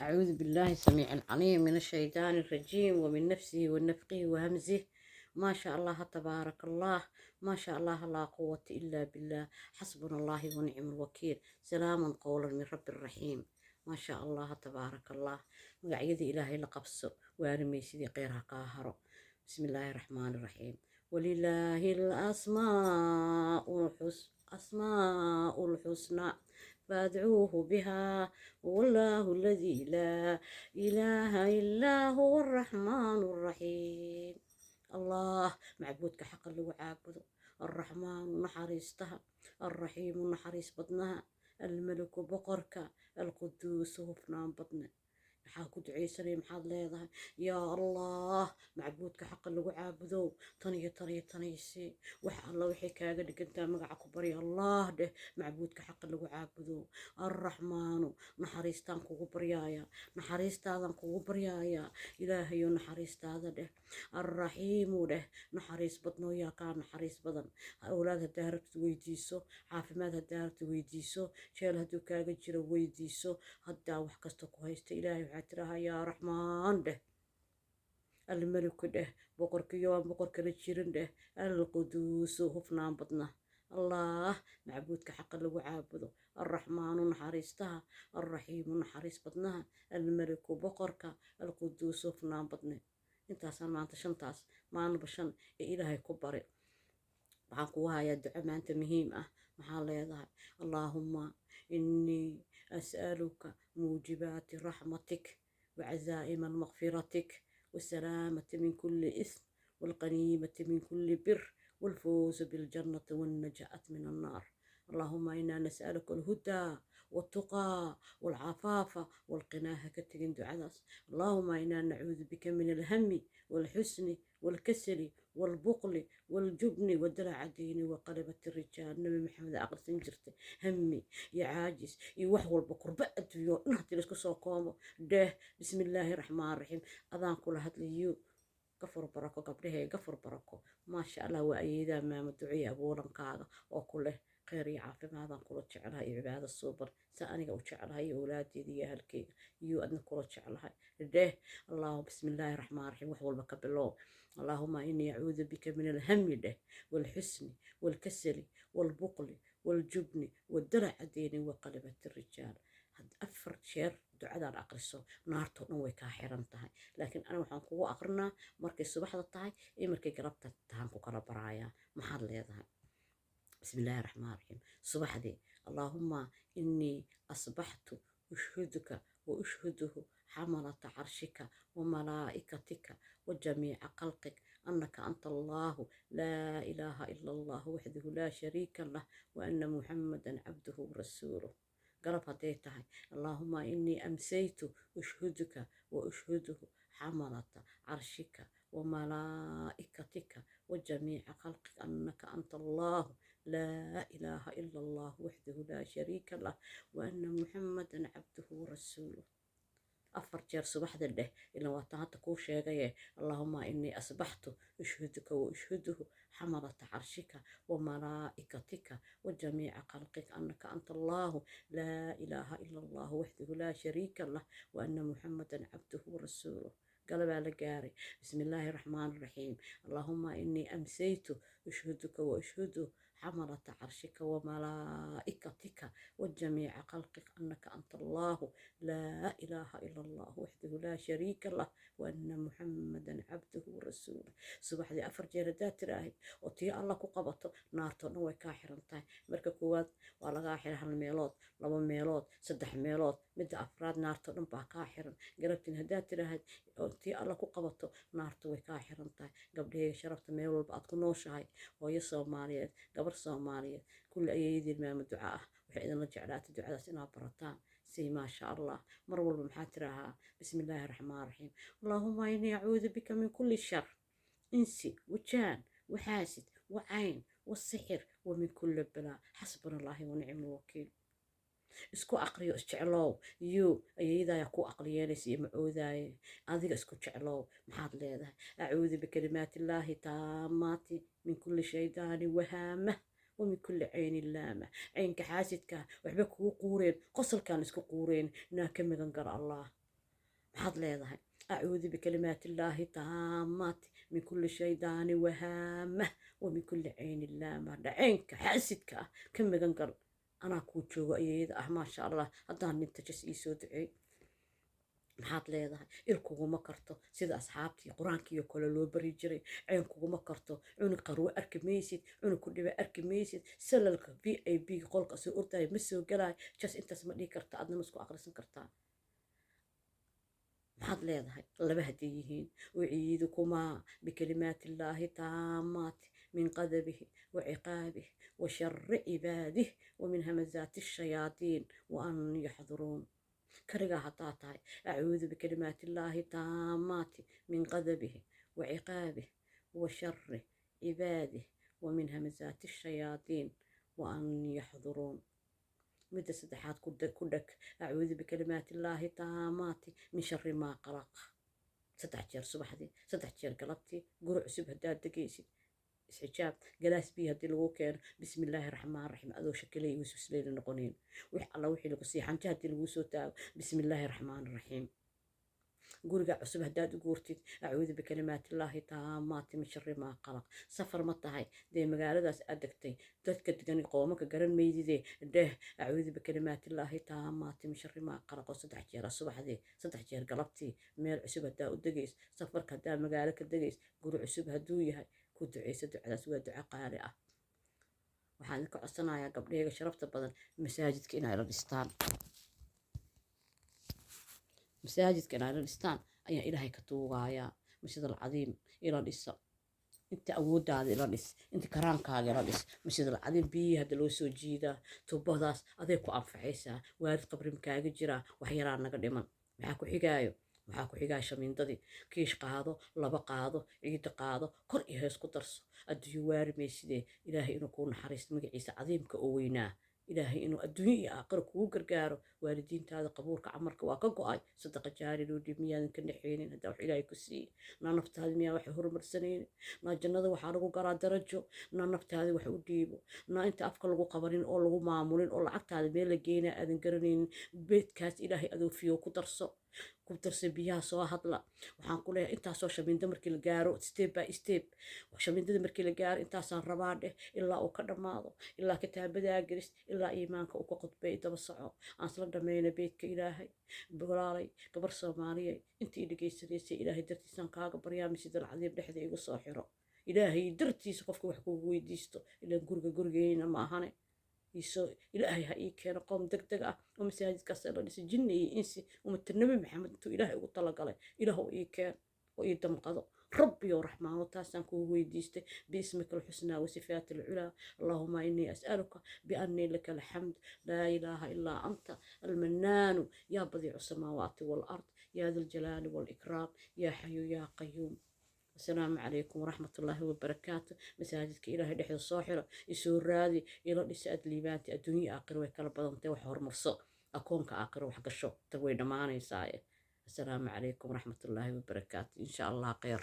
أعوذ بالله السميع العليم من الشيطان الرجيم ومن نفسه ونفقه وهمزه. ما شاء الله تبارك الله، ما شاء الله لا قوة إلا بالله، حسبنا الله ونعم الوكيل، سلام قولا من رب الرحيم. ما شاء الله تبارك الله. Magacyadii Ilaahay la qabso, waarimaysidii qeyrha kaa haro. بسم الله الرحمن الرحيم. ولله الأسماء الحسنى فادعوه بها، والله الذي لا إله إلا هو الرحمن الرحيم. Allah, macbuudka xaqa lagu caabudo, Alraxmaanu naxariistaha, Alraxiimu naxariis badnaha, Almeliku boqorka, Alquduusu hufnaan badne. Maxaa ku ducaysanaya? Maxaad leedahay? Yaa Allah, macbuudka xaqa lagu caabudow, tan iyo tan iyo tanaysii. Wax alla waxay kaaga dhigantaa magaca ku barya. Allah dheh, macbuudka xaqa lagu caabudow, Alraxmaanu naxariistaan kugu baryaaya, naxariistaadan kugu baryaaya, Ilaahayo, naxariistaada dheh. Alraxiimu dheh, naxariis badnoo, yaa kaa naxariis badan? Awlaad haddaa rabtid weydiiso, caafimaad haddaa rabtid weydiiso, jeel hadduu kaaga jiro weydiiso, haddaa wax kasta ku haysta Ilaahay waxaa tirahaa yaa Raxmaan dheh. Almeliku dheh, boqorkiyo aan boqor kala jirin dheh. Alquduusu hufnaan badna. Allah, macbuudka xaqa lagu caabudo, Alraxmaanu naxariistaha, Alraxiimu naxariis badnaha, Almeliku boqorka, Alquduusu hufnaan badne. Intaasaan maanta shantaas maalinba shan ee Ilaahay ku bari. Waxaan kugu hayaa duco maanta muhiim ah. Maxaa leedahay? اللهم إني أسألك موجبات رحمتك وعزائم مغفرتك والسلامة من كل إثم والغنيمة من كل بر والفوز بالجنة والنجاة من النار. اللهم إنا نسألك الهدى والتقى والعفاف والغنى. Ha ka tegin ducadaas. اللهم إنا نعوذ بك من الهم والحزن والكسل والبخل والجبن ودلع الدين وغلبة الرجال. Nabi Maxamed aqrisan jirtay. Hami iyo caajis iyo wax walba, kurba adduunyo dhan haddii laisku soo koobo dheh. بسم الله الرحمن الرحيم. Adaan kula hadlayo, gafur barako gabdhahee, gafur barako. Maasha Allah, waa ayeedaa maama duciya abuurankaaga oo ku leh kheyr iyo caafimaadaan kula jeclahay iyo cibaado suuban, sa aniga u jeclahay iyo awlaadeeda iyo ahalkeyga iyo adna kula jeclahay dheh. Allahu بسم الله الرحمن الرحيم. Wax walba ka bilow. اللهم إني أعوذ بك من الهم dheh, والحزن والكسل والبخل والجبن ودلع الدين وغلبة الرجال. Afar jeer ducadaan aqriso, naartoo dhan way kaa xiran tahay. Laakiin aniga waxaan kugu aqrinaa markay subaxda tahay iyo markay galabta tahaan ku kala baraayaa. Maxaad leedahay? بسم الله الرحمن الرحيم. Subaxdii: اللهم إني أصبحت أشهدك وأشهده حملة عرشك وملائكتك وجميع خلقك أنك أنت الله لا إله إلا الله وحده لا شريك له وأن محمدا عبده ورسوله. Galab hadday tahay: اللهم إني أمسيت أشهدك وأشهده حملة عرشك وملائكتك وجميع خلقك أنك أنت الله لا إله إلا الله وحده لا شريك له وأن محمدا عبده ورسوله. Afar jeer subaxda dheh, ilaa waa tan hadda kuu sheegaye. اللهم إني أصبحت أشهدك وأشهده حملة عرشك وملائكتك وجميع خلقك أنك أنت الله لا إله إلا الله وحده لا شريك له وأن محمدا عبده ورسوله. Galabaa la gaaray. بسم الله الرحمن الرحيم. اللهم إني أمسيت أشهدك وأشهد حملة عرشك وملائكتك وجميع خلقك أنك أنت الله لا إله إلا الله وحده لا شريك له وأن محمدا عبده ورسوله. Subaxdii afar jeer haddaad tiraahid oo tii Alla ku qabato, naartoo dhan way kaa xiran tahay. Marka koowaad waa lagaa xiray hal meelood, laba meelood, saddex meelood. Midda afraad naartoo dhan baa kaa xiran. Galabtiin haddaad tiraahid oo tii Alla ku qabato, naartu way kaa xiran tahay. Gabdhahayga sharafta, meel walba aad ku nooshahay, hooyo Soomaaliyeed, gabar Soomaaliyeed, kulli ayeeyadiin maama duca ah waxay idinla jeclaatay ducadaas inaad barataan si maasha Allah. Mar walba maxaa tiraahaa? بسم الله الرحمن الرحيم. اللهم إني أعوذ بك من كل شر إنس وجان وحاسد وعين والسحر ومن كل بلاء، حسبنا الله ونعم الوكيل. Isku aqriyo, isjeclow iyo ayeeyadaaya ku aqliyeynaysa iyo macoodaaye. Adiga isku jeclow. Maxaad leedahay? أعوذ بكلمات الله التامات من كل شيطان وهامة ومن كل عين لامة. Caynka xaasidka waxba kugu quureen, qosolkaan isku quureen inaa ka magan galo. Allah. Maxaad leedahay? Acuudu bikalimaati illaahi taamaati min kulli shaydaani wahaamah wa min kulli caynin laama. Dhaceynka xaasidka ah ka magan gal. Anaa kuu joogo ayeeyada ah, maasha Allah. Haddaan dhinta jas ii soo duceey. Maxaad leedahay? Il kuguma karto sida asxaabtii qur-aankiiyo kale loo bari jiray. Ceen kuguma karto, cunug qarwo arki maysid, cunug ku dhiba arki maysid, salalka VIP qolka soo ordaya ma soo galayo. Jas intaas ma dhihi karta, adna ma isku aqrisan kartaa? Maxaad leedahay? Laba hadday yihiin: uciidukumaa bikalimaati illaahi taamaati min qadabihi wa ciqaabih wa shari cibaadih wa min hamazaati shayaadiin wa an yaxduruun. Kaligaa haddaa tahay: acuudu bikalimaati illaahi taamaati min qadabihi wa ciqaabih wa shari cibaadih wa min hamazaati shayaadiin wa an yaxduruun. Midda saddexaad ku dheg: acuudu bikalimaati illaahi taamaati min shari maa qalaq. Saddex jeer subaxdii, saddex jeer galabtii. Guri cusub haddaad degaysid, isxijaab. Galaas biyo haddii lagu keeno, bismi illaahi raxmaan raxiim, adoo shakelay waswasleyna noqonayn. Wix alla wixii lagu sii xanja haddii laguu soo taago, bismi illaahi raxmaan raxiim. Guriga cusub haddaad u guurtid, acuudu bikalimaatillaahi taamaati min shari maa qalaq. Safar ma tahay? Dee magaaladaas aad degtay dadka degan qoomanka garan maydide, dheh acuudu bikalimaatillaahi taamaati min shari maa qalaq oo saddex jeer subaxdii, saddex jeer galabtii. Meel cusub haddaa u degays, safarka haddaa magaalo ka degays, guri cusub hadduu yahay, ku ducaysa ducadaas. Waa duco qaali ah. Waxaan idinka codsanayaa, gabdhahayga sharafta badan, masaajidka inay la dhistaan. Masaajidka inay la dhistaan ayaan Ilaahay ka tuugayaa. Masjid Alcadiim ila dhisa. Inta awooddaada ila dhis, inta karaankaaga ila dhis. Masjid Alcadiim biyihii hadda loo soo jiidaa, tuubadaas aday ku anfacaysaa. Waalid qabri makaaga jiraa? Wax yaraa naga dhiman. Maxaa ku xigaayo? Waxaa ku xigaa shamiindadii. Kiish qaado, laba qaado, ciidda qaado, kor iyo hees ku darso. Adduunyo waari maysidee. Ilaahay inuu kuu naxariisto, magaciisa cadiimka oo weynaa, Ilaahay inuu adduunyo iyo aakhiro kugu gargaaro. Waalidiintaada qabuurka camarka waa ka go-ay. Sadaqa jaari loo dhiib, miyaadan ka naxeynin haddaa wax Ilaahay ku siiye? Naa naftaada miyaa wax horumarsanaynin? Naa jannada waxaa lagu garaa darajo. Naa naftaada wax u dhiibo. Naa inta afka lagu qabanin oo lagu maamulin oo lacagtaada meel la geynaa aadan garanaynin, beedkaas Ilaahay adoo fiyo ku darso, ku darso. Biyaha soo hadla. Waxaan ku leeyahay, intaasoo shamiindo markii la gaaro, step by step, shamiindada markii la gaaro, intaasaan rabaa dheh, ilaa uu ka dhammaado, ilaa kitaabadaa gelis, ilaa iimaanka uu ka qudbay. Daba soco, aan isla dhammayna beedka Ilaahay. Walaalay, gabar Soomaaliya intii dhegaysanaysay, Ilaahay dartiisaan kaaga baryaa, Masjid Alcadiim dhexda igu soo xiro. Ilaahay dartiisa qofka wax kugu weydiisto, ilaan guriga gurigeyna ma ahane. Iisoo Ilaahay ha ii keeno qoom deg deg ah oo masaajidkaas la dhisay, jinni iyo insi, ummata Nebi Maxamed intuu Ilaahay ugu talagalay. Ilaahu ii keen oo ii damqado, Rabbiyow Raxmaano, taasaan kugu weydiistay. Biismika alxusnaa wasifaati alculaa. Allahuma inii as'aluka biannii laka alxamd, laa ilaaha ilaa anta, almanaanu, yaa badiicu samaawaati waalard, yaa da ljalaali waalikraam, yaa xayu yaa qayuum. Asalaamu calaykum waraxmatullaahi wabarakaatu. Masaajidka Ilaahay dhexda soo xiro, isoo raadi, ilo dhisa. Aad liibaanta adduunya aakhiro way kala badantay. Wax horumarso, akoonka aakhiro wax gasho, tan way dhammaanaysaaye. Asalaamu calaykum waraxmatullaahi wabarakaatu. Insha Allah kheyr.